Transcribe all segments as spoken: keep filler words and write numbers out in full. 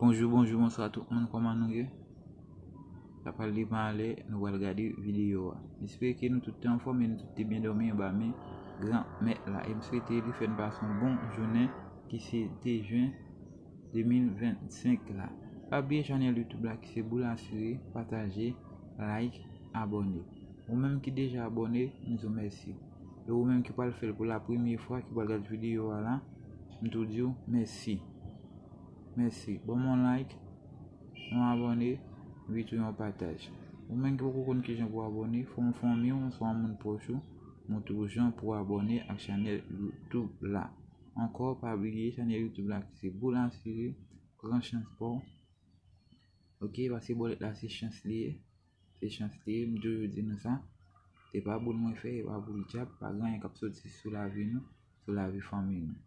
Bonjou, bonjou, bonswa tout moun, kòman nou ye? Sa pral depann lè nou pral gade videyo a. M espere ke nou tout te anfòm e nou tout te byen dòmi anba men Granmèt la. E m swete li fè n pase yon bon jounen ki se de jen de mil vennsenk la. Pa bliye chanèl YouTube la ki se Boul Asire, pataje, like, abòne. Ou menm ki deja abòne, m di w mèsi. E ou menm ki pral fè l pou la premye fwa, ki pral gade videyo a la, m tou di w mèsi. Mèsi. Ban m yon like, yon abòne, epi tou yon pataj. Ou menm ki poko konn kijan pou abòne, fè yon fanmi w, oswa yon moun pwòch ou, montre w jan pou abòne ak chanèl YouTube la. Ankò, pa bliye chanèl YouTube la ki se Boul Asire, pran chans pa w. Ok, paske bòlèt la se chans li ye. Se chans li ye, m toujou di nou sa. Se pa boul mwen fè, se pa boul dyab, pa gen anyen k ap soti sou lavi nou, sou lavi fanmi nou.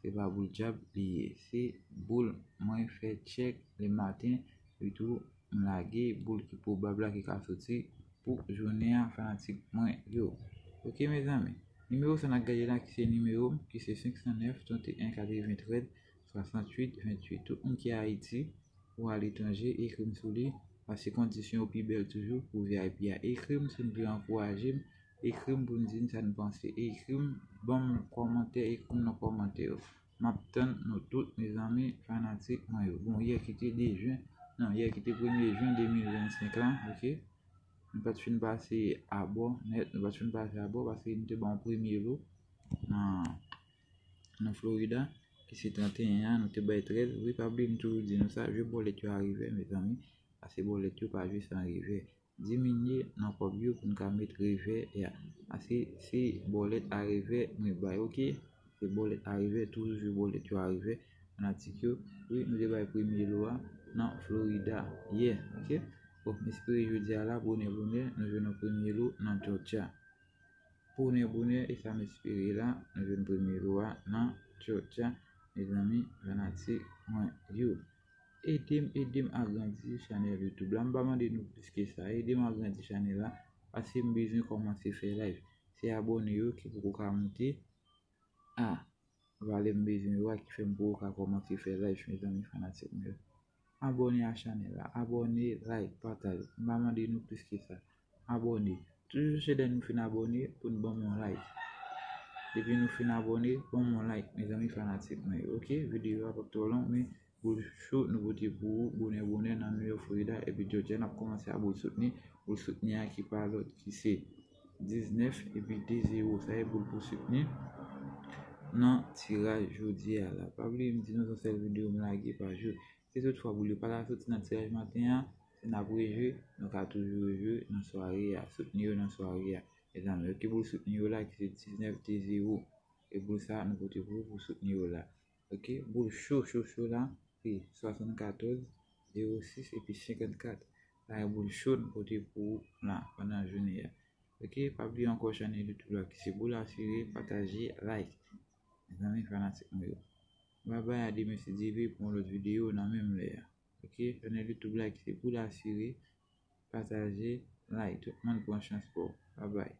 Se pa boul dyab li ye. Se boul mwen fè tchèk le maten, epi tou m lage boul ki pwobab la ki ka soti pou jounen an, fanatik mwen yo. Ok, mezanmi. Nimewo sa n ap gade la ki se nimewo m, ki se senk san nèf, trant e en, katreventrèz, swasanntuit, venntuit. Tout moun ki Ayiti ou aletranje, ekri m sou li, paske kondisyon yo pi bèl toujou pou V I P a. Ekri m si n vle ankouraje m, ekri m pou n di m sa n panse, ekri m, ban m kòmantè, ekri m nan kòmantè yo. M ap tann nou tout, mezanmi, fanatik mwen yo. Bon, yè ki te de jen, non, yè ki te premye jen de mil vennsenk la, ok? Nou pa t fin pase abò nèt, nou pa t fin pase abò, paske nou te ba yon premye lo nan, nan Florida, ki se trant e en an, nou te bay trèz. Wi, pa bliye, m toujou di nou sa, jwe bòlèt yo a revè, mezanmi, paske bòlèt yo pa jwe san revè. Diminye nan kòb yo pou n ka met revè a. Paske se bòlèt a revè mwen bay, ok? Se bòlèt a revè, toujou jwe bòlèt yo a revè. Fanatik yo, wi, nou te bay premye lo a nan Florida yè, ok? Bon, m espere jodi a la, bonè, bonè, nou jwenn yon premye lo nan Georgia. Bonè, bonè, e sa m espere la, nou jwenn premye lo a nan Georgia, mezanmi, fanatik mwen yo. Ede m, ede m agrandi chanèl YouTube la. M pa mande nou plis ke sa. Ede m agrandi chanèl la, paske m bezwen kòmanse fè live. Se abòne yo ki poko ka moute a valè m bezwen yo a ki fè m poko ka kòmanse fè live, mezanmi, fanatik mwen yo. Abòne a chanèl la, abòne, like, pataje. M pa mande nou plis ke sa. Abòne. Toujou chèche lè nou fin abòne pou n ban m yon like. Depi nou fin abòne, ban m yon like, mezanmi, fanatik mwen yo. Ok, videyo a p ap twò long, men boul cho nou pote pou ou, bonè, bonè, nan New York, Florida, epi Georgia, n ap kòmanse a boul soutni, boul soutni a ki pa lòt, ki se diznèf epi de zewo, sa e boul pou soutni nan tiraj jodi a la. Pa bliye m di nou se yon sèl videyo m lage pa jou. Si toutfwa boul yo pa ka soti nan tiraj maten an, si n ap rejwe, nou ka toujou rejwe nan sware a, soutni yo nan sware a. Mezanmi, ok, boul soutni yo la ki se diznèf de zewo. E boul sa nou pote pou, pou soutni yo la. Ok, boul cho, cho, cho la, se swasannkatòz, zewo sis epi senkannkat. Sa e boul cho nou pote pou ou la pandan jounen an. Ok, pa bliye ankò chanèl YouTube la ki se Boul Asire, pataje, like. Mezanmi, fanatik mwen yo. Babay, a demen si Dye vle pou yon lòt videyo nan menm lè a. Ok, chanèl YouTube la ki se Boul Asire, pataje, like. Tout moun pran chans pa w. Babay.